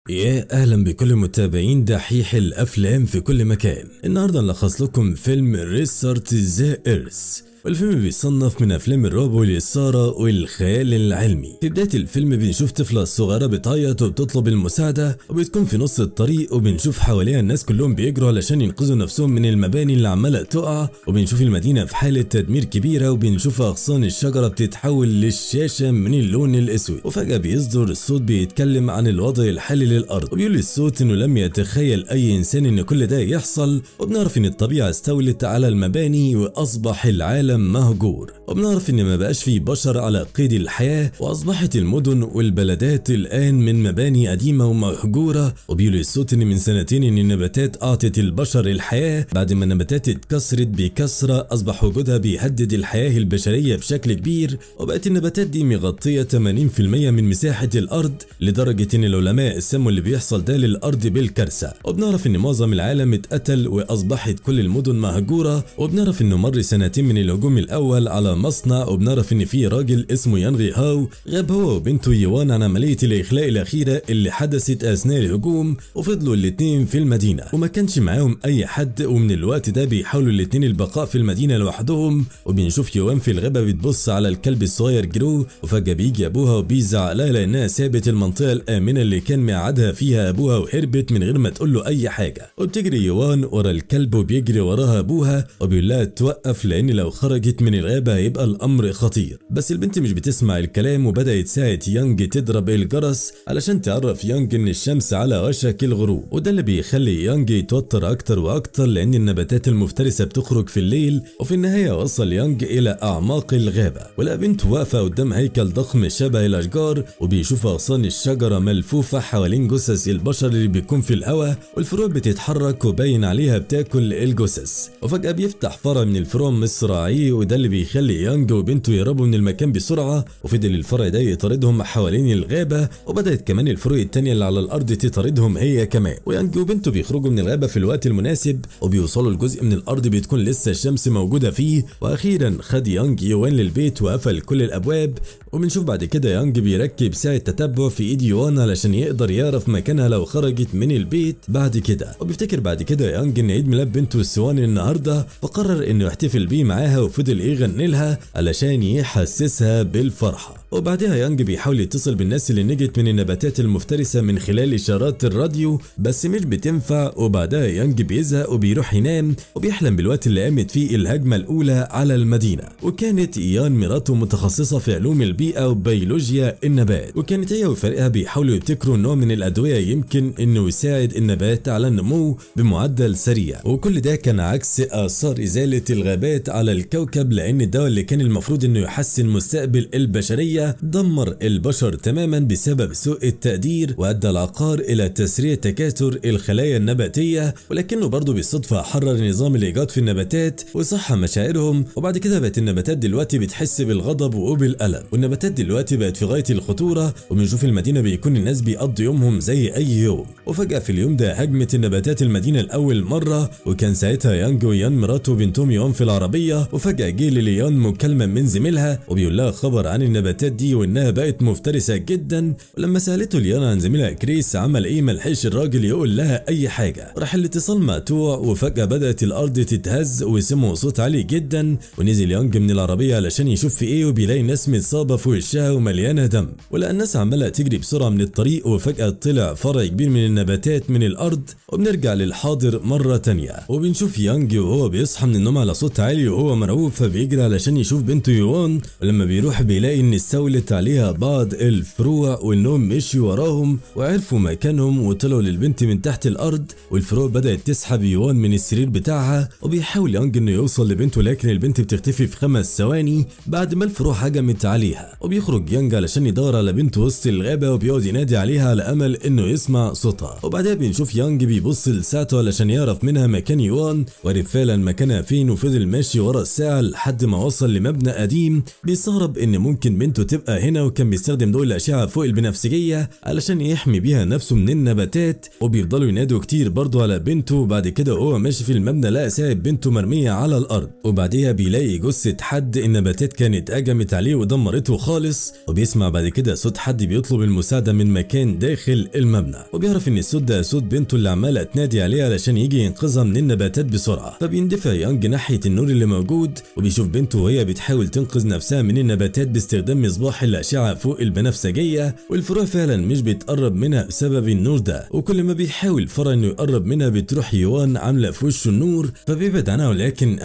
يا اهلا بكل متابعين دحيح الافلام في كل مكان. النهارده نلخص لكم فيلم Restart the Earth، والفيلم بيصنف من افلام الرعب والاثارة والخيال العلمي. في بداية الفيلم بنشوف طفله صغيرة بتعيط وبتطلب المساعدة، وبتكون في نص الطريق، وبنشوف حواليها الناس كلهم بيجروا علشان ينقذوا نفسهم من المباني اللي عماله تقع، وبنشوف المدينة في حاله تدمير كبيرة، وبنشوف اغصان الشجرة بتتحول للشاشه من اللون الاسود. وفجاة بيصدر الصوت بيتكلم عن الوضع الحالي للارض، وبيقول الصوت انه لم يتخيل اي انسان ان كل ده يحصل، وبنعرف ان الطبيعة استولت على المباني واصبح العالم مهجور، وبنعرف ان ما بقاش فيه بشر على قيد الحياة، واصبحت المدن والبلدات الان من مباني قديمة ومهجورة. وبيقول الصوت ان من سنتين ان النباتات اعطت البشر الحياة، بعد ما النباتات اتكسرت بكثرة اصبح وجودها بيهدد الحياة البشرية بشكل كبير، وبقت النباتات دي مغطية 80% من مساحة الارض، لدرجة ان العلماء سموا اللي بيحصل ده للارض بالكارثة. وبنعرف ان معظم العالم اتقتل واصبحت كل المدن مهجورة، وبنعرف انه مر سنتين من الهجوم الاول على مصنع، وبنعرف ان في راجل اسمه يانغ هاو غاب هو وبنته يوان عن عملية الاخلاء الاخيرة اللي حدثت اثناء الهجوم، وفضلوا الاثنين في المدينة وما كانش معاهم اي حد، ومن الوقت ده بيحاولوا الاثنين البقاء في المدينة لوحدهم. وبنشوف يوان في الغابة بتبص على الكلب الصغير جرو، وفجاة بيجي ابوها وبيزعق لها لانها سابت المنطقة الامنة اللي كان ميعادها فيها ابوها وهربت من غير ما تقول له اي حاجة. وبتجري يوان ورا الكلب وبيجري وراها ابوها وبيقول لها توقف لان لو خرجت من الغابة هيبقى الأمر خطير، بس البنت مش بتسمع الكلام، وبدأت ساعة يانج تضرب الجرس علشان تعرف يانج إن الشمس على وشك الغروب، وده اللي بيخلي يانج يتوتر أكتر وأكتر لأن النباتات المفترسة بتخرج في الليل. وفي النهاية وصل يانج إلى أعماق الغابة، ولقى بنته واقفة قدام هيكل ضخم شبه الأشجار، وبيشوف أغصان الشجرة ملفوفة حوالين جثث البشر اللي بيكون في الهواء، والفروع بتتحرك وباين عليها بتاكل الجثث. وفجأة بيفتح فرع من الفروع مصراعيه، وده اللي بيخلي يانج وبنته يهربوا من المكان بسرعة، وفضل الفرع ده يطاردهم حوالين الغابة، وبدأت كمان الفروع التانية اللي على الأرض تطاردهم هي كمان. ويانج وبنته بيخرجوا من الغابة في الوقت المناسب، وبيوصلوا لجزء من الأرض بتكون لسه الشمس موجودة فيه. وأخيرا خد يانج يوان للبيت وقفل كل الأبواب، وبنشوف بعد كده يانج بيركب ساعة تتبع في إيد يوان علشان يقدر يعرف مكانها لو خرجت من البيت بعد كده. وبيفتكر بعد كده يانج إن عيد ميلاد بنته سوان النهارده، فقرر إنه يحتفل بيه معاها، وفضل يغني لها علشان يحسسها بالفرحة. وبعدها يانج بيحاول يتصل بالناس اللي نجت من النباتات المفترسة من خلال إشارات الراديو، بس مش بتنفع. وبعدها يانج بيزهق وبيروح ينام، وبيحلم بالوقت اللي قامت فيه الهجمة الأولى على المدينة. وكانت يان مراته متخصصة في علوم البيئة وبيولوجيا النبات، وكانت هي وفريقها بيحاولوا يبتكروا نوع من الأدوية يمكن إنه يساعد النبات على النمو بمعدل سريع، وكل ده كان عكس آثار إزالة الغابات على الكوكب، لأن الدواء اللي كان المفروض إنه يحسن مستقبل البشرية دمر البشر تماما بسبب سوء التقدير، وأدى العقار إلى تسريع تكاثر الخلايا النباتية، ولكنه برضه بالصدفة حرر نظام الإيجاد في النباتات وصحى مشاعرهم. وبعد كده بقت النباتات دلوقتي بتحس بالغضب وبالألم، والنباتات دلوقتي بقت في غاية الخطورة. وبنشوف المدينة بيكون الناس بيقضوا يومهم زي أي يوم، وفجأة في اليوم ده هجمت النباتات المدينة لأول مرة، وكان ساعتها يانج ويان مراته وبنتهم يوان في العربية. وفجأة جه لليان مكالمة من زميلها وبيقول لها خبر عن النباتات دي وانها بقت مفترسة جدا. ولما سالته ليانا عن زميلها كريس عمل ايه، ملحقش الراجل يقول لها اي حاجة، راح الاتصال مقطوع. وفجاة بدات الارض تتهز وسمعوا صوت عالي جدا، ونزل يانج من العربية علشان يشوف في ايه، وبيلاقي ناس متصابه في وشها ومليانة دم، ولقى الناس عماله تجري بسرعة من الطريق. وفجاة طلع فرع كبير من النباتات من الارض. وبنرجع للحاضر مرة تانية، وبنشوف يانج وهو بيصحى من النوم على صوت عالي وهو مرعوب، فبيجري علشان يشوف بنته يوان. ولما بيروح بيلاقي ان استولت عليها بعض الفروع، وانهم مشوا وراهم وعرفوا مكانهم وطلعوا للبنت من تحت الارض، والفروع بدات تسحب يوان من السرير بتاعها. وبيحاول يانج انه يوصل لبنته، لكن البنت بتختفي في 5 ثواني بعد ما الفروع هجمت عليها. وبيخرج يانج علشان يدور على بنته وسط الغابة، وبيقعد ينادي عليها على امل انه يسمع صوتها. وبعدها بنشوف يانج بيبص لساعته علشان يعرف منها مكان يوان، وعرف فعلا مكانها فين، وفضل ماشي ورا الساعة لحد ما وصل لمبنى قديم. بيستغرب ان ممكن بنته تبقى هنا، وكان بيستخدم ضوء الاشعة فوق البنفسجية علشان يحمي بيها نفسه من النباتات. وبيفضلوا ينادوا كتير برضه على بنته. بعد كده وهو ماشي في المبنى لقى ساعة بنته مرمية على الارض، وبعديها بيلاقي جثة حد النباتات كانت هجمت عليه ودمرته خالص. وبيسمع بعد كده صوت حد بيطلب المساعدة من مكان داخل المبنى، وبيعرف ان الصوت ده صوت بنته اللي عماله تنادي عليه علشان يجي ينقذها من النباتات بسرعة. فبيندفع يانج ناحية النور اللي موجود، وبيشوف بنته وهي بتحاول تنقذ نفسها من النباتات باستخدام مصباح الاشعة فوق البنفسجية، والفروع فعلا مش بتقرب منها بسبب النور ده. وكل ما بيحاول فرع انه يقرب منها بتروح يوان عامله في وشه النور، فبيبعد عنها، ولكن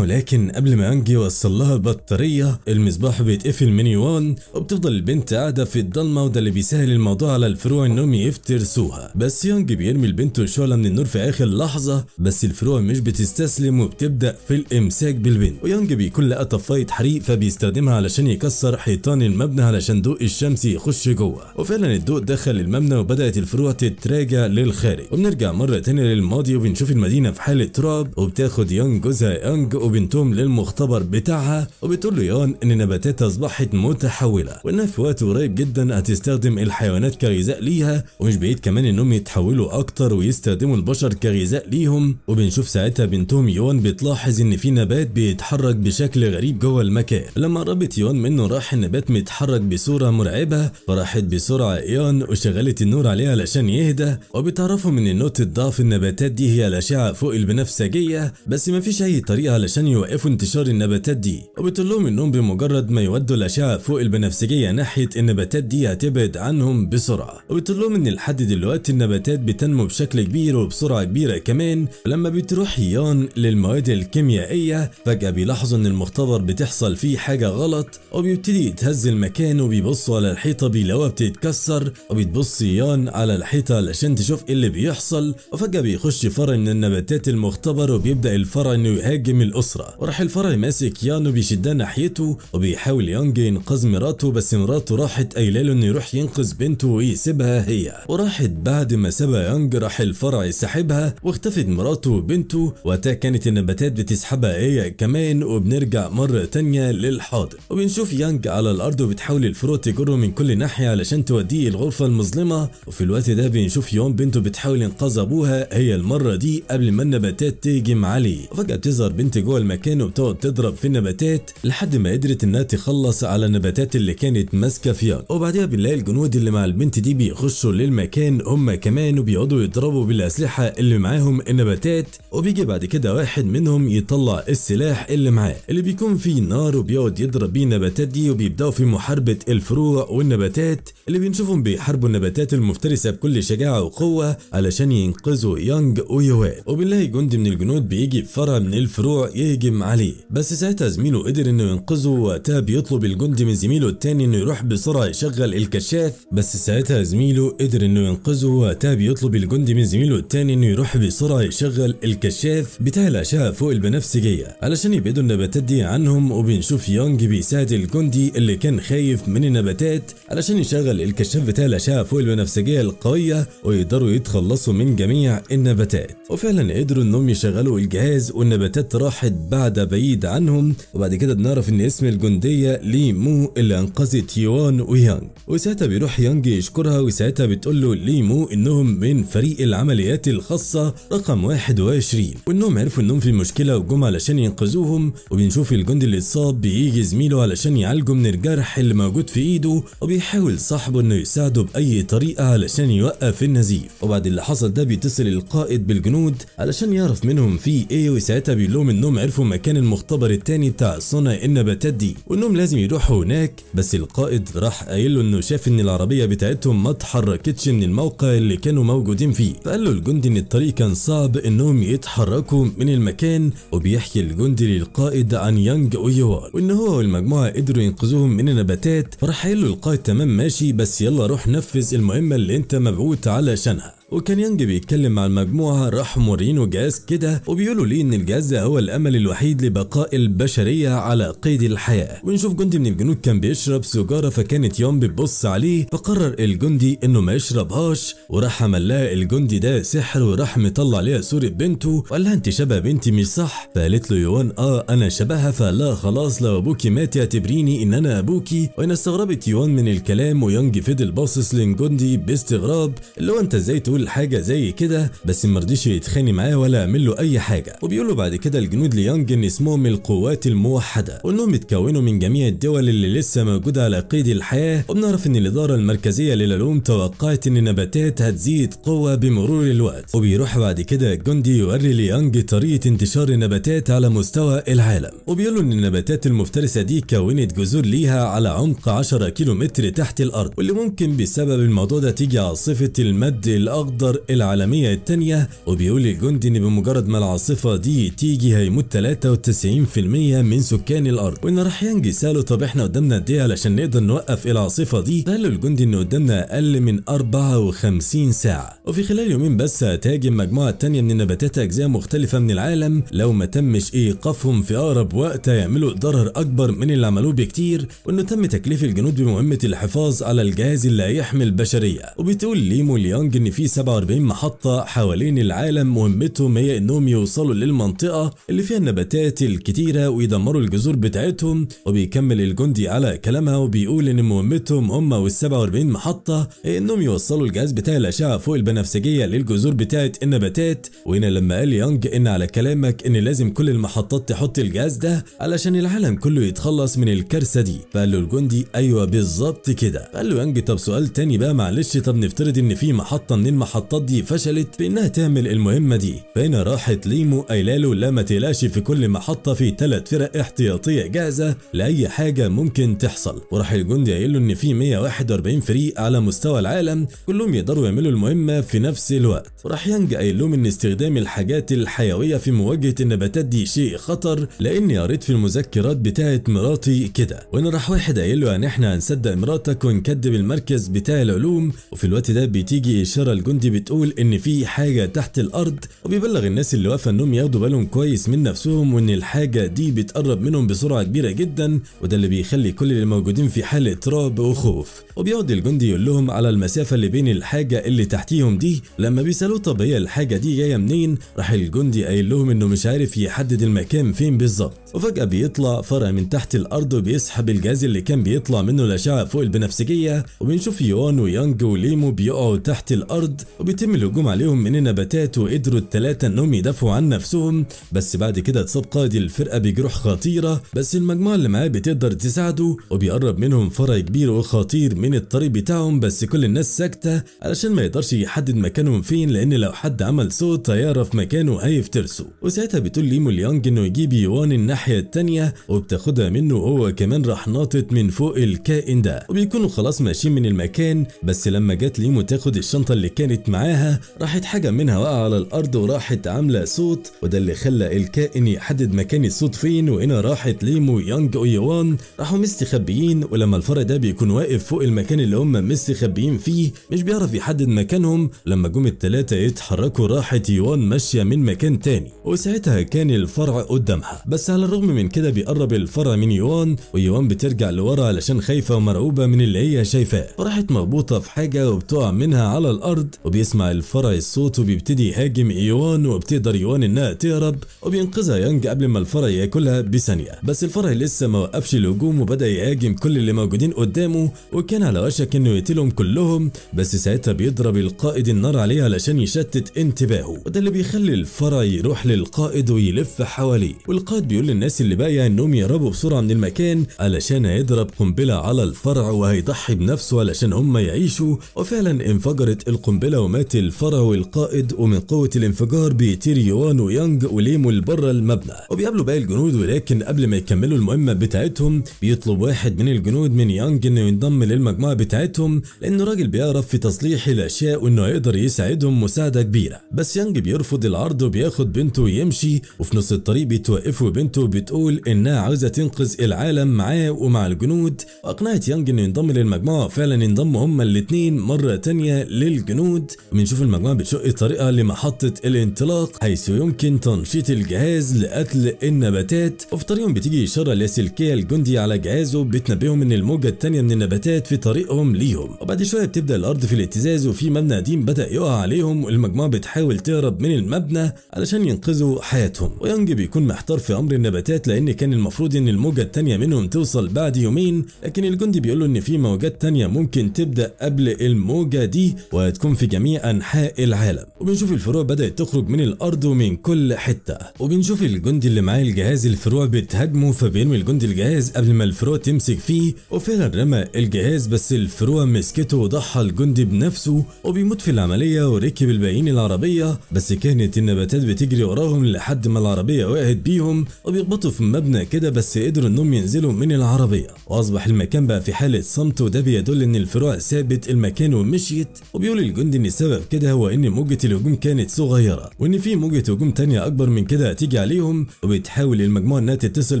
قبل ما يانج يوصل لها البطارية المصباح بيتقفل من يوان، وبتفضل البنت قاعدة في الضلمة، وده اللي بيسهل الموضوع على الفروع انهم يفترسوها. بس يانج بيرمي لبنته شعله من النور في اخر لحظة، بس الفروع مش بتستسلم وبتبدا في الامساك بالبنت. ويانج بيكون لقى طفايه حريق فبيستخدمها علشان يكسر حيطان المبنى علشان ضوء الشمس يخش جوه، وفعلا الضوء دخل المبنى وبدات الفروع تتراجع للخارج. وبنرجع مرة تانية للماضي وبنشوف المدينة في حاله رعب، وبتاخد يانج جوزها يانج وبنتهم للمختبر بتاعها، وبتقول له يان ان النباتات اصبحت متحوله، وانها في وقت قريب جدا هتستخدم الحيوانات كغذاء ليها، ومش بعيد كمان انهم يتحولوا اكتر ويستخدموا البشر كغذاء ليهم. وبنشوف ساعتها بنتهم يوان بتلاحظ ان في نبات بيتحرك بشكل غريب جوه المكان. لما قربت يوان منه راح النبات متحرك بصورة مرعبة، فراحت بسرعة يان وشغلت النور عليه علشان يهدى. وبتعرفوا من نقطة ضعف النباتات دي هي الاشعة فوق البنفسجية، بس مفيش اي طريقه علشان يوقفوا انتشار النباتات دي. وبتقول لهم انهم بمجرد ما يودوا الاشعة فوق البنفسجية ناحية النباتات دي هتبعد عنهم بسرعة. وبتقول لهم ان لحد دلوقتي النباتات بتنمو بشكل كبير وبسرعة كبيرة كمان. لما بتروح يان للمواد الكيميائية فجاة بيلاحظوا ان المختبر بتحصل فيه حاجة غلط، وبيبتدي يتهز المكان، وبيبصوا على الحيطة بيلاقوها بتتكسر، وبتبص يان على الحيطة علشان تشوف ايه اللي بيحصل. وفجاة بيخش فرع من النباتات المختبر، وبيبدا الفرع انه يهاجم الاسرة، وراح الفرع ماسك يان وبيشدها ناحيته، وبيحاول يانج ينقذ مراته، بس مراته راحت قايله له انه يروح ينقذ بنته ويسيبها هي، وراحت بعد ما سابها يانج راح الفرع سحبها واختفت مراته وبنته. وقتها كانت النباتات بتسحبها هي كمان. وبنرجع مرة تانية للحاضر، وبنشوف يانج على الارض وبتحاول الفروع تجره من كل ناحية علشان توديه الغرفة المظلمة. وفي الوقت ده بنشوف يوان بنته بتحاول انقاذ ابوها هي المرة دي قبل ما النباتات تهجم عليه. وفجاة بتظهر بنت جوه المكان وبتقعد تضرب في النباتات لحد ما قدرت انها تخلص على النباتات اللي كانت ماسكه في يانج. وبعديها بنلاقي الجنود اللي مع البنت دي بيخشوا للمكان هم كمان، وبيقعدوا يضربوا بالاسلحة اللي معاهم النباتات. وبيجي بعد كده واحد منهم يطلع السلاح اللي معاه اللي بيكون فيه نار، وبيقعد يضرب بيه النباتات دي، وبيبداوا في محاربة الفروع والنباتات اللي بنشوفهم بيحاربوا النباتات المفترسة بكل شجاعة وقوه علشان ينقذوا يانج ويوان. وبنلاقي جندي من الجنود بيجي بفرع من الفروع يهجم عليه، بس ساعتها زميله قدر انه ينقذه. وقتها بيطلب الجندي من زميله التاني انه يروح بسرعة يشغل الكشاف، بس ساعتها زميله قدر انه ينقذه. وقتها بيطلب الجندي من زميله التاني انه يروح بسرعة يشغل الكشاف بتاع الاشعة فوق البنفسجية علشان يبعدوا النباتات دي عنهم. وبنشوف يانج بيساعد الجندي اللي كان خايف من النباتات علشان يشغل الكشاف بتاع الاشعة فوق البنفسجية القوية، ويقدروا يتخلصوا من جميع النباتات. وفعلا قدروا انهم يشغلوا الجهاز والنباتات راحت بعد بعيد عنهم. وبعد كده بنعرف ان اسم الجندية لي مو اللي انقذت يوان ويانج. وساعتها بيروح يانج يشكرها، وساعتها بتقول له لي مو انهم من فريق العمليات الخاصة رقم 21، وانهم عرفوا انهم في مشكلة وجم علشان ينقذوهم. وبنشوف الجندي اللي اتصاب بيجي زميله علشان يعالجه من الجرح اللي موجود في ايده، وبيحاول صاحبه انه يساعده باي طريقه علشان يوقف النزيف. وبعد اللي حصل ده بيتصل القائد بالجنود علشان يعرف منهم في ايه، وساعتها بيقول لهم انهم عرفوا مكان المختبر التاني بتاع صنع النباتات دي وانهم لازم يروحوا هناك. بس القائد راح قايل له انه شاف ان العربية بتاعتهم ما اتحركتش من الموقع اللي كانوا موجودين فيه، فقال له الجندي ان الطريق كان صعب انهم يتحركوا من المكان. وبيحكي الجندي للقائد عن يانج ويوان وان هو والمجموعة قدروا ينقذوهم من النباتات. فراح قايل له القائد تمام ماشي، بس يلا روح نفذ المهمة اللي انت مبعوث علشانها. وكان يانج بيتكلم مع المجموعة، راحوا مورينه جهاز كده وبيقولوا ليه ان الجهاز ده هو الامل الوحيد لبقاء البشرية على قيد الحياة. ونشوف جندي من الجنود كان بيشرب سيجارة، فكانت يوان بتبص عليه، فقرر الجندي انه ما يشربهاش، وراح عمل لها الجندي ده سحر وراح مطلع ليها صوره بنته وقال لها انت شبه بنتي مش صح؟ فقالت له يوان اه انا شبهها، فقال لها خلاص لو ابوكي مات اعتبريني ان انا ابوكي. وهنا استغربت يوان من الكلام، ويانج فضل باصص للجندي باستغراب اللي هو انت ازاي تقول حاجة زي كده، بس ما رضيش يتخانق معاه ولا يعمل له اي حاجة. وبيقولوا بعد كده الجنود ليانج ان اسمهم القوات الموحدة وانهم اتكونوا من جميع الدول اللي لسه موجودة على قيد الحياة. وبنعرف ان الادارة المركزية للعلوم توقعت ان النباتات هتزيد قوة بمرور الوقت. وبيروح بعد كده الجندي يوري ليانج طريقه انتشار النباتات على مستوى العالم، وبيقولوا ان النباتات المفترسة دي كونت جذور ليها على عمق 10 كيلومتر تحت الارض، واللي ممكن بسبب الموضوع ده تيجي عاصفة المد الاخضر العالمية الثانية. وبيقول الجندي ان بمجرد ما العاصفة دي تيجي هيموت 93% من سكان الارض. وان راح يانج ساله طب احنا قدامنا قد ايه علشان نقدر نوقف العاصفة دي؟ قال له الجندي ان قدامنا اقل من 54 ساعة، وفي خلال يومين بس هتهاجم مجموعة تانية من النباتات اجزاء مختلفة من العالم، لو ما تمش ايقافهم في اقرب وقت هيعملوا ضرر اكبر من اللي عملوه بكتير. وانه تم تكليف الجنود بمهمة الحفاظ على الجهاز اللي هيحمي البشرية. وبتقول ليمو ليانج ان في 47 محطة حوالين العالم مهمتهم هي انهم يوصلوا للمنطقة اللي فيها النباتات الكتيرة ويدمروا الجذور بتاعتهم. وبيكمل الجندي على كلامها وبيقول ان مهمتهم هم وال47 محطة هي انهم يوصلوا الجهاز بتاع الاشعة فوق البنفسجية للجذور بتاعه النباتات. وهنا لما قال يانج ان على كلامك ان لازم كل المحطات تحط الجهاز ده علشان العالم كله يتخلص من الكارثة دي، فقال له الجندي ايوه بالظبط كده. فقال له يانج طب سؤال تاني بقى معلش، طب نفترض ان في محطة من المحطات دي فشلت في انها تعمل المهمة دي. فهنا راحت ليمو قايله له لا ما تقلقش، في كل محطة في 3 فرق احتياطيه جاهزة لاي حاجة ممكن تحصل. وراح الجندي قايل له ان في 141 فريق على مستوى العالم كلهم يقدروا يعملوا المهمة في نفس الوقت. وراح يانج قايل لهم ان استخدام الحاجات الحيوية في مواجهة النباتات دي شيء خطر، لاني قريت في المذكرات بتاعه مراتي كده. وهنا راح واحد قايل له يعني احنا هنصدق مراتك ونكدب المركز بتاع العلوم. وفي الوقت ده بتيجي اشارة الجندي بتقول ان في حاجة تحت الارض، وبيبلغ الناس اللي واقفة انهم ياخدوا بالهم كويس من نفسهم وان الحاجة دي بتقرب منهم بسرعة كبيرة جدا، وده اللي بيخلي كل اللي موجودين في حاله رعب وخوف. وبيقعد الجندي يقول لهم على المسافة اللي بين الحاجة اللي تحتيهم دي. لما بيسالوه طب هي الحاجة دي جاية منين، راح الجندي قايل لهم انه مش عارف يحدد المكان فين بالظبط. وفجاة بيطلع فرع من تحت الارض وبيسحب الجهاز اللي كان بيطلع منه الاشعة فوق البنفسجية، وبنشوف يوان ويانج وليمو بيقعوا تحت الارض وبيتم الهجوم عليهم من النباتات، وقدروا الثلاثة انهم يدافعوا عن نفسهم. بس بعد كده اتصاب قائد الفرقة بجروح خطيرة، بس المجموعة اللي معاه بتقدر تساعده، وبيقرب منهم فرع كبير وخطير من الطريق بتاعهم، بس كل الناس ساكته علشان ما يقدرش يحدد مكانهم فين، لان لو حد عمل صوت هيعرف مكانه هيفترسه. وساعتها بتقول ليمو ليانج انه يجيب يوان الناحية الثانية، وبتاخدها منه وهو كمان راح ناطط من فوق الكائن ده، وبيكونوا خلاص ماشيين من المكان. بس لما جت ليمو تاخد الشنطة اللي كانت معاها راحت حاجة منها وقع على الارض وراحت عامله صوت، وده اللي خلى الكائن يحدد مكان الصوت فين. وهنا راحت ليمو يانج ويوان راحوا مستخبيين، ولما الفرع ده بيكون واقف فوق المكان اللي هم مستخبيين فيه مش بيعرف يحدد مكانهم. لما جم الثلاثة يتحركوا راحت يوان ماشية من مكان تاني، وساعتها كان الفرع قدامها. بس على الرغم من كده بيقرب الفرع من يوان، ويوان بترجع لورا علشان خايفة ومرعوبه من اللي هي شايفاه، فراحت مربوطة في حاجة وبتقع منها على الارض. وبيسمع الفرع الصوت وبيبتدي يهاجم يوان، وبتقدر يوان انها تهرب، وبينقذها يانج قبل ما الفرع ياكلها بثانيه. بس الفرع لسه ما وقفش الهجوم وبدا يهاجم كل اللي موجودين قدامه، وكان على وشك انه يقتلهم كلهم. بس ساعتها بيضرب القائد النار عليه علشان يشتت انتباهه، وده اللي بيخلي الفرع يروح للقائد ويلف حواليه. والقائد بيقول للناس اللي باقية انهم يهربوا بسرعة من المكان علشان هيضرب قنبلة على الفرع وهيضحي بنفسه علشان هم يعيشوا. وفعلا انفجرت القنبلة ومات الفرع والقائد، ومن قوة الانفجار بيطير يوان ويانج وليمو لبره المبنى. وبيقابلوا باقي الجنود، ولكن قبل ما يكملوا المهمة بتاعتهم بيطلب واحد من الجنود من يانج انه ينضم للمجموعة بتاعتهم، لانه راجل بيعرف في تصليح الاشياء وانه هيقدر يساعدهم مساعدة كبيرة. بس يانج بيرفض العرض وبياخد بنته ويمشي، وفي نص الطريق بيتوقفوا بنته بتقول انها عاوزه تنقذ العالم معاه ومع الجنود. واقنعت يانج انه ينضم للمجموعة، فعلا انضموا هما الاثنين مرة تانية للجنود. الجنود. بنشوف المجموعة بتشق طريقها لمحطه الانطلاق حيث يمكن تنشيط الجهاز لقتل النباتات، وفي طريقهم بتيجي اشارة لاسلكيه الجندي على جهازه بتنبههم ان الموجه الثانية من النباتات في طريقهم ليهم. وبعد شوية بتبدا الارض في الاهتزاز وفي مبنى قديم بدا يقع عليهم، والمجموعة بتحاول تهرب من المبنى علشان ينقذوا حياتهم. ويانج بيكون محتار في امر النباتات لان كان المفروض ان الموجه الثانية منهم توصل بعد يومين، لكن الجندي بيقول له ان في موجات ثانية ممكن تبدا قبل الموجه دي وهتكون في جميع انحاء العالم. وبنشوف الفروع بدات تخرج من الارض ومن كل حتة، وبنشوف الجندي اللي معاه الجهاز الفروع بتهاجمه، فبيرمي الجندي الجهاز قبل ما الفروع تمسك فيه، وفعلا رمى الجهاز بس الفروع مسكته وضحى الجندي بنفسه وبيموت في العملية. وركب الباقيين العربية بس كانت النباتات بتجري وراهم لحد ما العربية وقعت بيهم وبيخبطوا في مبنى كده، بس قدروا انهم ينزلوا من العربية، واصبح المكان بقى في حاله صمت، وده بيدل ان الفروع سابت المكان ومشيت. وبيقول الجندي ان السبب كده هو ان موجه الهجوم كانت صغيرة وان في موجه هجوم تانية اكبر من كده هتيجي عليهم. وبتحاول المجموعة انها تتصل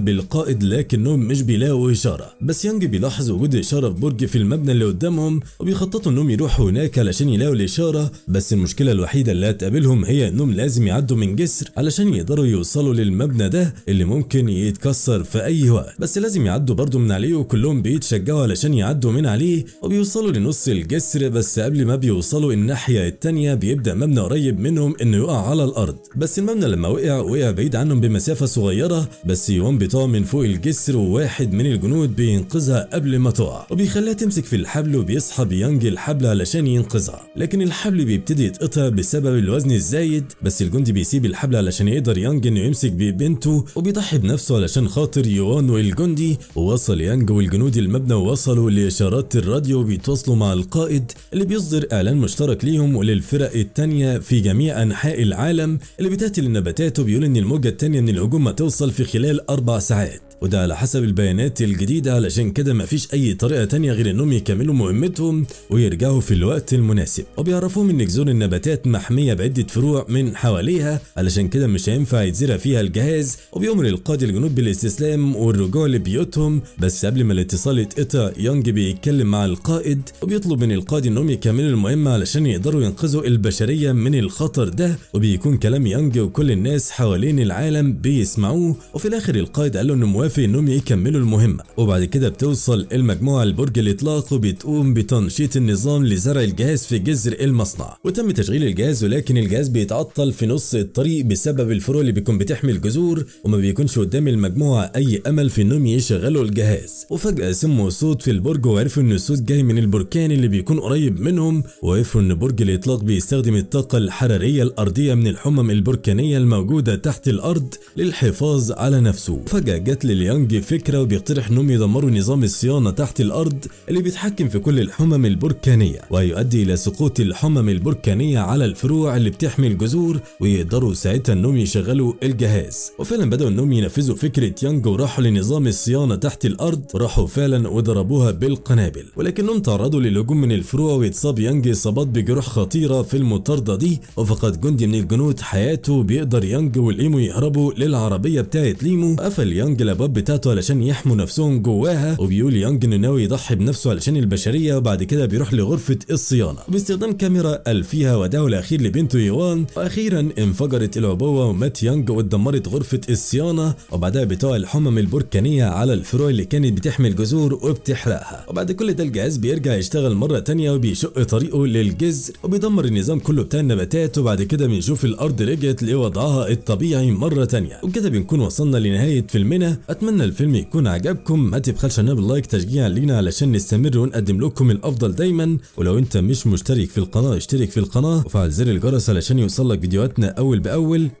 بالقائد لكنهم مش بيلاقوا اشارة، بس يانج بيلاحظ وجود اشارة في برج في المبنى اللي قدامهم وبيخططوا انهم يروحوا هناك علشان يلاقوا الاشارة، بس المشكلة الوحيدة اللي هتقابلهم هي انهم لازم يعدوا من جسر علشان يقدروا يوصلوا للمبنى ده اللي ممكن يتكسر في اي وقت، بس لازم يعدوا برضو من عليه، وكلهم بيتشجعوا علشان يعدوا من عليه وبيوصلوا لنص الجسر. بس قبل ما بيوصلوا الناحية الثانية بيبدا مبنى قريب منهم انه يقع على الارض، بس المبنى لما وقع بعيد عنهم بمسافه صغيرة، بس يوان بتقع من فوق الجسر وواحد من الجنود بينقذها قبل ما تقع وبيخليها تمسك في الحبل، وبيسحب يانج الحبل علشان ينقذها، لكن الحبل بيبتدي يتقطع بسبب الوزن الزايد، بس الجندي بيسيب الحبل علشان يقدر يانج انه يمسك ببنته وبيضحي بنفسه علشان خاطر يوان والجندي. ووصل يانج والجنود المبنى ووصلوا لاشارات الراديو وبيتواصلوا مع القائد اللي بيصدر اعلان مشترك ليهم وللفرق التانية في جميع انحاء العالم اللي بتقتل النباتات، وبيقول ان الموجة التانية من الهجوم ما توصل في خلال 4 ساعات، وده على حسب البيانات الجديدة، علشان كده مفيش أي طريقة تانية غير إنهم يكملوا مهمتهم ويرجعوا في الوقت المناسب. وبيعرفوهم إن جذور النباتات محمية بعدة فروع من حواليها، علشان كده مش هينفع يتزرع فيها الجهاز. وبيأمر القائد الجنود بالاستسلام والرجوع لبيوتهم، بس قبل ما الاتصال يتقطع يانج بيتكلم مع القائد وبيطلب من القائد إنهم يكملوا المهمة علشان يقدروا ينقذوا البشرية من الخطر ده. وبيكون كلام يانج وكل الناس حوالين العالم بيسمعوه، وفي الآخر القائد قال له إنه موافق انهم يكملوا المهمة. وبعد كده بتوصل المجموعة لبرج الاطلاق وبتقوم بتنشيط النظام لزرع الجهاز في جذر المصنع، وتم تشغيل الجهاز، ولكن الجهاز بيتعطل في نص الطريق بسبب الفروع اللي بيكون بتحمي الجذور، وما بيكونش قدام المجموعة اي امل في انهم يشغلوا الجهاز. وفجاة سمعوا صوت في البرج وعرفوا ان الصوت جاي من البركان اللي بيكون قريب منهم، وعرفوا ان برج الاطلاق بيستخدم الطاقة الحرارية الارضية من الحمم البركانيه الموجودة تحت الارض للحفاظ على نفسه. فجاة جت ليانج فكرة وبيقترح انهم يدمروا نظام الصيانة تحت الارض اللي بيتحكم في كل الحمم البركانية، وهيؤدي الى سقوط الحمم البركانية على الفروع اللي بتحمي الجذور، ويقدروا ساعتها انهم يشغلوا الجهاز. وفعلا بدأوا انهم ينفذوا فكرة يانج وراحوا لنظام الصيانة تحت الارض، وراحوا فعلا وضربوها بالقنابل، ولكنهم تعرضوا للهجوم من الفروع، ويتصاب يانج اصابات بجروح خطيرة في المطاردة دي، وفقد جندي من الجنود حياته. بيقدر يانج وليمو يهربوا للعربية بتاعت ليمو، قفل يانج الابواب بتاعته علشان يحموا نفسهم جواها، وبيقول يانج انه ناوي يضحي بنفسه علشان البشرية. وبعد كده بيروح لغرفة الصيانة وباستخدام كاميرا قال فيها وداعه الاخير لبنته يوان. واخيرا انفجرت العبوه ومات يانج واتدمرت غرفة الصيانة، وبعدها بتقع الحمم البركانيه على الفروع اللي كانت بتحمي الجذور وبتحرقها. وبعد كل ده الجهاز بيرجع يشتغل مرة تانية وبيشق طريقه للجذر وبيدمر النظام كله بتاع النباتات. وبعد كده بنشوف الارض رجعت لوضعها الطبيعي مرة تانية. وكده بنكون وصلنا لنهاية فيلمنا. اتمنى الفيلم يكون عجبكم، ما تبخلش علينا بال like تشجيعا لينا علشان نستمر ونقدم لكم الافضل دايما. ولو انت مش مشترك في القناة اشترك في القناة وفعل زر الجرس علشان يوصلك فيديوهاتنا اول باول.